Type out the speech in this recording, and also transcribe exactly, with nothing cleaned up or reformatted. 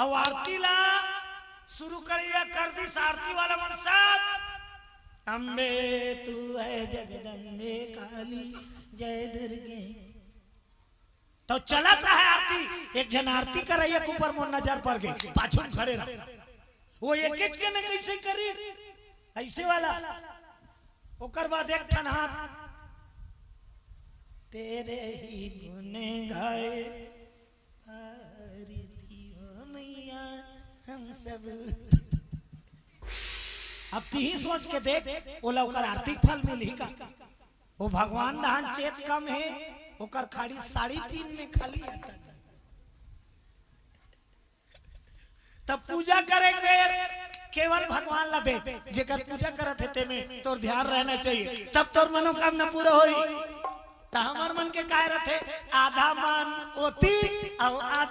अउ आरती ला शुरू करइया कर दिस आरती वाला मन सब, "अम्बे तू है जगदम्बे काली, जय दुर्गे।" तो चलत रहे आरती, एक झन आरती करइया के ऊपर मोर नजर पड़ गे, पाछू में खड़े रहे। वो एकेच के ने कइसे करिस, अइसे वाला। ओकर बाद एक ठन हाथ, "तेरे ही गुण गाए आरती हो मैया हम सब।" अब तिही सोच के देख, ओला ओकर आरती फल मिलही का? वो भगवान डहान चेत कम हे, ओकर खाड़ी साड़ी पीन में खाली अटक। तब पूजा करे के बेर केवल भगवान ला दे, जेकर पूजा करत हे तेमे तोर ध्यान रहना चाहिए, तब तोर मनोकामना पूरा होई। त हमर मन के काय रथे, आधा मन ओती अउ आधा